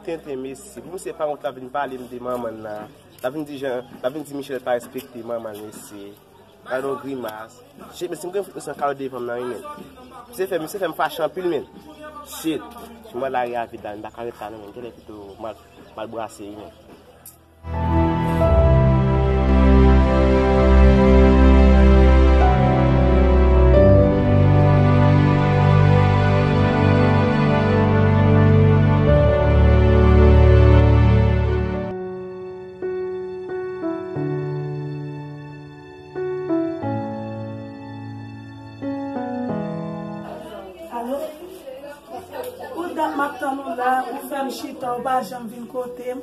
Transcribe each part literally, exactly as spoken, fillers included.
Tenten, mesye. Pou misye pa wont, l ap vin pale m de manman l la. L ap vin di jan, l ap vin di Michel pa respekte manman l, mesye. Gade yon grimas. Shit, mesye, m gen fout misye an kado devan m nan, wi, men. Misye fè, misye fè m fache anpil, men. Shit. Si mwen lari a vid la, m pa ka ret la, non, men. Genlè pito m al, m al brase, wi, men. Alo? Pou dat m ap tann ou la, ou fè m chita, ou pa janm vin kote m.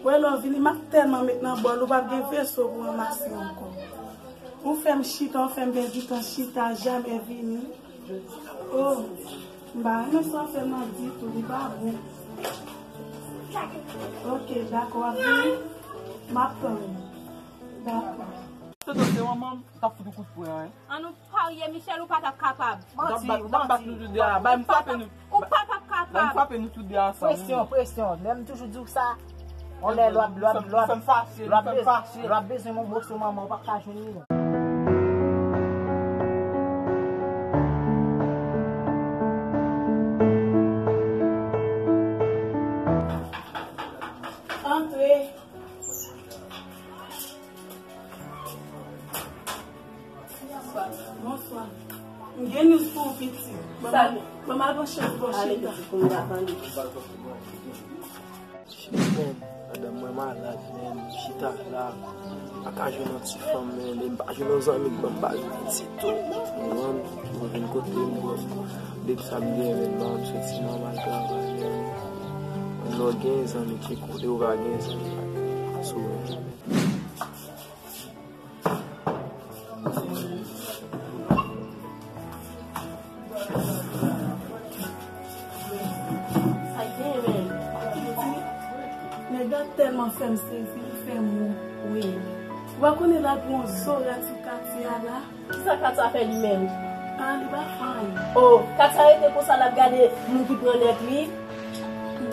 Wè lè w vini, m ap tèlman met nan bòl, ou p ap gen veso pou ranmase ankò. Ou fè m chita, ou fè m pèdi tan chita, jamè vini. Oh, m pa renmen sa w fè m nan ditou, li pa bon. Ok, dakò, w ap vini? M ap tann ou. Dakò. Toto, se manman m k ap fout ou kout pwen an, wi. An nou parye, Michel, ou pa t ap kapab. Manti, manti. Bay m frape nou. Ou pa t ap kapab. Bay m frape nou tout de ansanm. Presyon, presyon. Lè m toujou di w sa. On lè lwa, lwa, lwa, lwa, lwa bezwen yon moso manman, ou p ap ka jwenn li, non. Antre. Bonswa. M gen news pou ou, pitit. Ban m al, ban m al branche pou w chita. Shit, man. Madanm mwen malad, man. M chita la. Pa ka jwenn yon ti fanm, man. E m pa jwenn yon zanmi k ban m baz ditou. Ou konprann? Mwen vin kote m, bro. Depi sa m gen, man, m santi m anba travay, man. Lè w gen zanmi ki kote, ou pa gen zanmi. So, Sa k genyen menm? Nèg la tèlman fè m sezi, li fè m wont. Wi. Ou pa konnen l al pran yon zorat sou Katia la? Kisa Katia fè li menm? Ah, li pa fè anyen. Oh, Katia rete konsa l ap gade moun ki pran nèg li.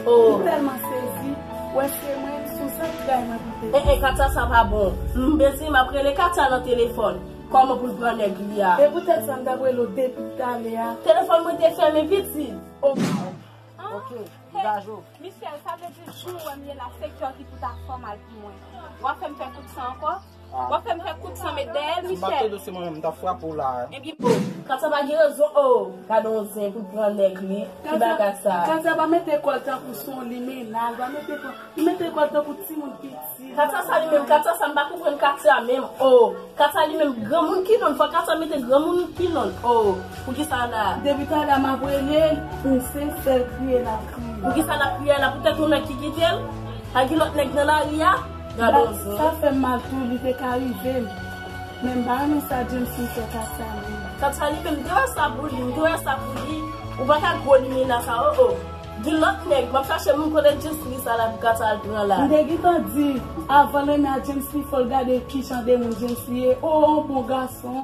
Oh. M tèlman sezi. Wè se mwen, sou sa k tray mwen pou tèt. Eh, eh, Katia, sa pa bon. M bezwen, m ap rele Katia nan telefòn. Kòman pou l pran nèg li a? E poutèt sa m t ap rele w depi talè a. Telefòn mwen te fèmen, pitit. Oh. Ah, ok, hey, degaje w. Michel, sa vle di jou ou wè m ye la, se kè w ki pou ta fè mal pou mwen. W ap fè m fè kout san ankò? W ap fè m fè kout san met dèyè l, Michel. Si m pa t tonbe, se mwen menm, m t ap frape w la. Ebyen, oh, Katia pa gen rezon, oh. Gade yon zen pou l pran nèg li. Ki bagay sa? Katia pa mete kò l tankou se yon limena, l pa mete kò, li mete kò l tankou timoun piti. Katia sa li menm, Katia sa m pa konprann Katia menm, oh. Katia li menm, granmoun ki nonn, fò Katia mete granmoun ki nonn, oh. Poukisa la? Depi talè a m ap rele l, se sèl kriye l ap kriye. Poukisa l ap kriye la? Poutèt yon nèg ki kite l? Pa gen lòt nèg nan lari a? Gade yon zen. Sa fè m mal tou, li te ka rive m. Men m pa renmen sa James li fè Katia menm. Katia li menm, m te wè sa pou li, m te wè sa pou li. Ou pa ka gwo limena sa, oh, oh. Gen lòt nèg, m ap chache moun kote James li sa la pou Katia al pran la. M te gentan di, avan l renmen a James li, fò l gade kijan de moun James li ye. Oh, yon bon gason.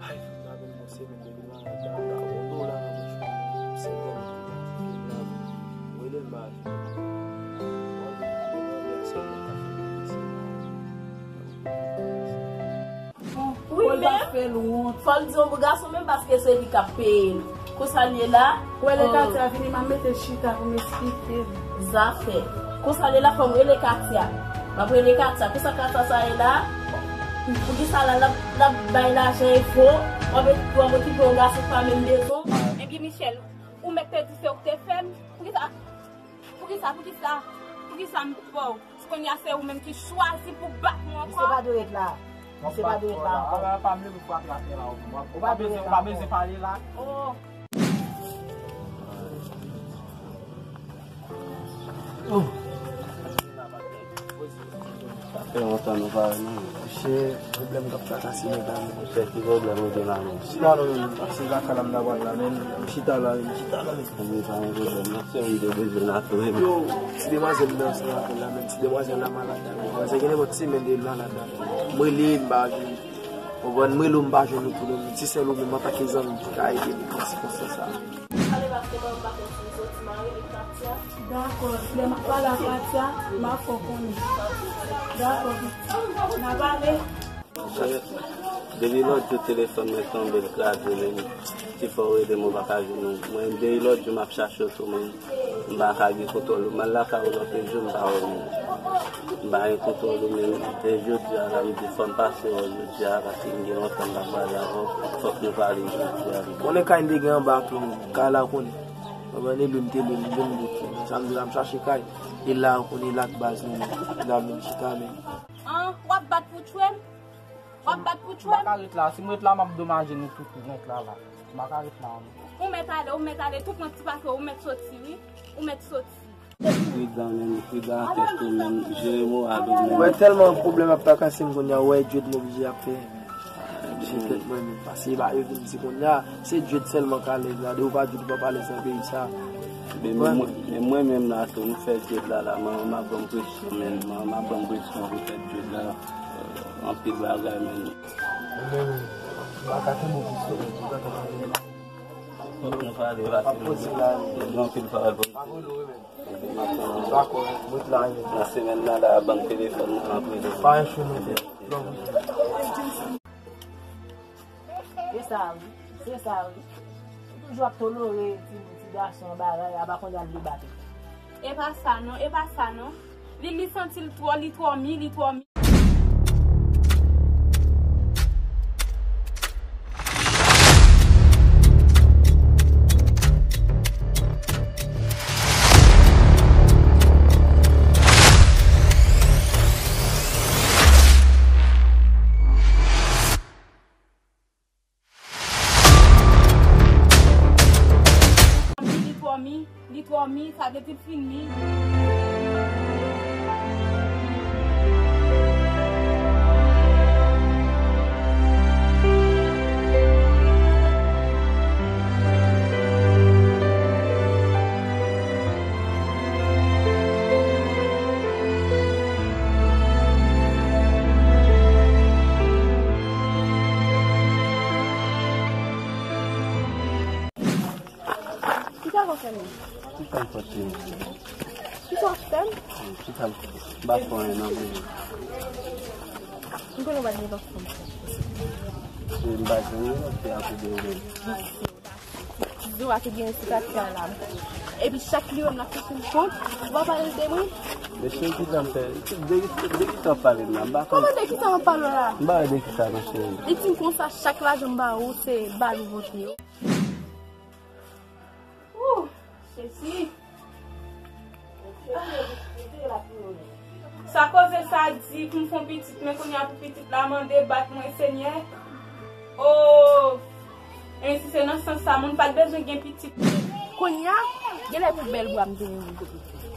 Ay, fè m gade yon semèn depi malad la, m pa gon dola nan poch mwen, m senk an m rele l pa jwenn. Wi, men fò l di yon bon gason menm paske se li k ap peye l. Konsa l ye la. Wè lè Katia vini, m ap mete l chita pou m esplike l. Zafè. Konsa l ye la, fò m rele Katia. M ap rele Katia. Konsa Katia sa ye la. Poukisa la, l ap, l ap bay lajan e fo? W ap, w ap okipe yon gason k pa menm bezwen w? Ebyen, Michel, ou mèt te di se ou k te fè m. Poukisa, poukisa, poukisa, poukisa m fè w? Kounye a se ou menm ki chwazi pou bat mwen ankò. Misye pa dwe ret la. Misye pa dwe ret la ankò. Ala, pa vle pou frape atè la, ou pa bezwen, ou pa bezwen pale la. Oh. Oh. Sa fè lontan nou pa wè non. Monchè, pwoblèm k ap trakase nèg la menm. Monchè, ki pwoblèm ou gen la menm? Non, non, non, non, paske lakay la m ta pral la menm. M chita la, m chita la menm. Mwen pa gen pwoblèm non, se ou m te bezwen la tou, wi. Yo, ti demwazèl nan se apèl la menm, ti demwazèl la malad la menm. Demwazèl gen nenpòt semèn li malad la. M rele, m pa jwenn. Ou konprann, m rele w, m pa jwenn ou tou non. Ti sèl ou menm antanke zanmi ki ka ede m nan sikonstans sa. Ale paske mwen m pa fè ti soti mare li. Dakò, lè m ap pale ak Katia, m ap fè w konnen. Dakò, pitit. N a pale. Depi lòt jou telefòn mwen tonbe, l kraze, men ti fò w ede m, ou pa ka jwenn ou. Mwen, depi lòt jou m ap chache w tou, men m pa ka gen kontwòl ou. M al lakay ou lòt jou, m pa wè w, men m pa gen kontwòl ou, men e jodi a la, m di fò m pase wè w jodi a, paske m gen lontan m pa pale avè w, fòk nou pale jodi a. Konnen kay m te gen anba tou, kay la w konnen. Mwen, mwen, li lwe m te lwe, m lwe m bout. Samdi la, m chache kay. E la, w konnen, la k baz nou, men. La, m vin chita, men. An, w ap bat pou tchwe m? W ap bat pou tchwe m? M pa ka ret la. Si m ret la, m ap domaje nou tout nèt la, la. M pa ka ret la, non. Ou mèt ale, ou mèt ale. Tout nèt ti pase, ou mèt soti, wi. Ou mèt soti. Frida, men, Frida, atè tou, men, jere moral ou, men. Mwen tèlman pwoblèm ap trakase m kounye a, wè, Djed m oblije ap fè. Se tèt mwen menm, paske e pa yo ki di kounye a, se Djed sèlman k alèz la, de ou pa Djed ou p ap alèz nan peyi sa. Men mwen, men mwen menm la tou, m fè Djed la, la, manman m ap ban m presyon, men manman m ap ban m presyon pou fè Djed la, euh, anpil bagay, men. Men, m pa ka kenbe w plis lontan, m gentan pale. Fòk nou pale, paske nou gen anpil pawòl pou nou di. Dakò, mwen la, nan semèn nan la, ban m telefòn nan, m ap rele. Pa yon chou non. E sa wi, se sa wi. Ou toujou ap tolore ti, ti gason bagay, a pa konn al debake. E pa sa non, e pa sa non. Li, li santi l twò, li twò mi, li twò mi. Li twò mi, li twò mi, sa vle di l fin mi. Kisa w fè m? Kisa m fè w? Kisa w fè m? Kisa m fè? M pa fè anyen non, men. M konnen w pa t gen lòt fanm. Se m pa t gen lòt fi akote w menm. Ti zo a te gen sitati a la. Epi chak li wè m l ap chèche m kont, ou pa pale l de mwen. Mesye, kisa m fè? De, de kisa w pale m la? M pa konn. Kòman de kisa m ap pale w la? M pa wè de kisa non, cheri. Li di m konsa, chak lajan m ba ou, se bal ou vote yo. Ooh, Jezi. Sa koze sa di pou m fè yon pitit, men kounye a pou pitit la mande bat mwen, Senyè. Oh, men si se nan sans sa, moun pa t bezwen gen pitit. Kounye a, genlè pou bèl bwa m te renmen.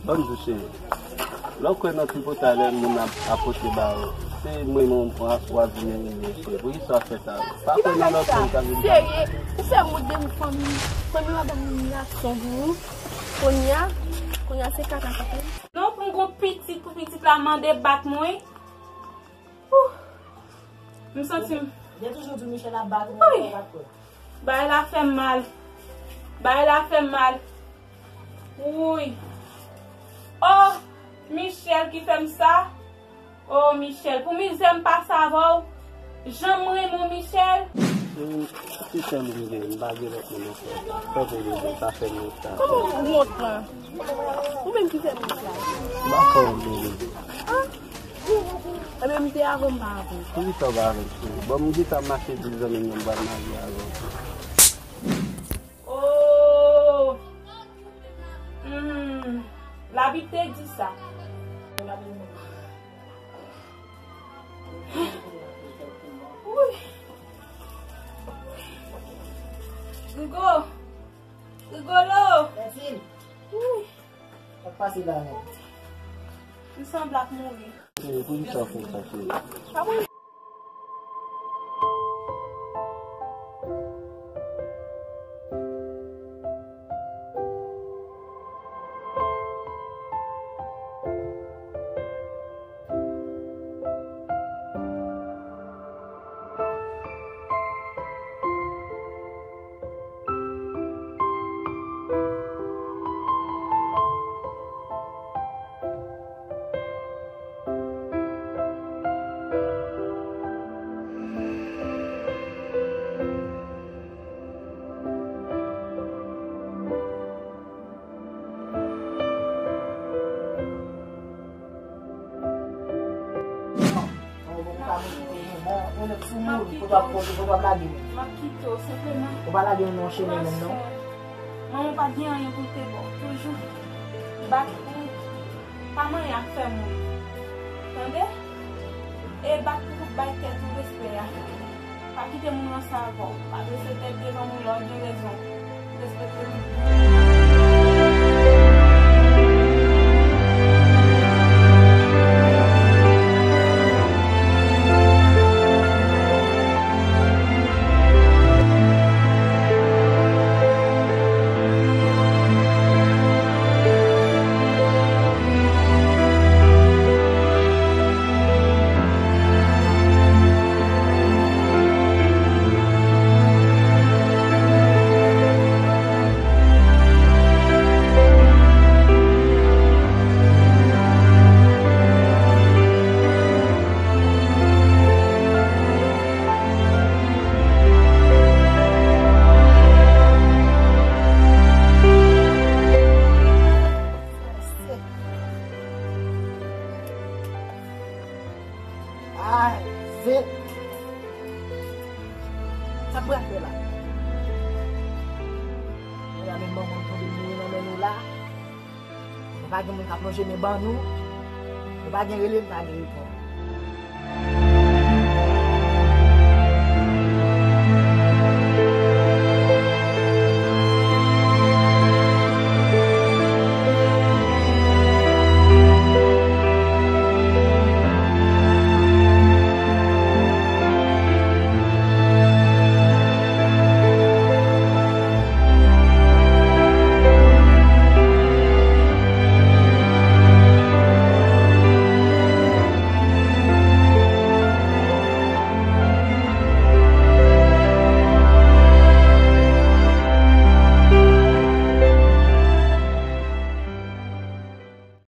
Ban m di w, cheri. Lè w kwè nan tripotay, lè moun ap, ap pote ba ou, se mwen menm w a, w a vin rele, cheri. Poukisa w ap fè sa? Pa kwè nan lòt moun k ap vin ba ou. Serye, ou fè m wont devan fanmi. Fanmi w ap ban m imilyasyon pou ou. Kounye a, kounye a se kaka k ap fè m. Non, pou m gon pitit, pou pitit la mande bat mwen. Ouh. M santi m. Yo toujou di Michel ap bat ou, men ou pa kwè. Bagay la fè m mal. Bagay la fè m mal. Wouy. Oh, Michel ki fè m sa. Oh, Michel, pou mizè m pase avè w. Jan m renmen w, Michel. Se, se sèl ou m gen, m pa gen lòt moun ankò. Fè pou mizè, pa fè m wont sa. Kòman w wont lan? Ou menm ki fè m wont la? M pa fè w wont, bebe. Ah. Ebyen, m te avè w, m pa avè w. Poukisa w pa avè m, cheri? Bon, m gentan mache di zanmi m nan m pral marye avè w. Oh! Hmm. Labib te di sa. Wi. Rigo. Rigolo. Mersi. Wi. Sa k pase la menm? M sanble ap mouri. Cheri, poukisa w fè sa, cheri? Nèg sou moun, kote w ap kote, kote w ap lage nou? M ap kite w, senpleman. Ou pa lage nou nan yon chemen menm, non? Manman w pa t gen anyen pou l te ba w. Toujou bat pou pa manyen ak fè moun. Tande? E bat pou bay tèt ou respè a. Pa kite moun ranse avè w. Pa drese tèt devan moun lè w gen rezon. Respekte moun. Ay, zin. Sa k pral fè la? Kounya menm manman m tonbe mouri nan men nou la. Nou pa gen moun k ap lonje men ban nou. Nou pa gen rele, nou pa gen reponn.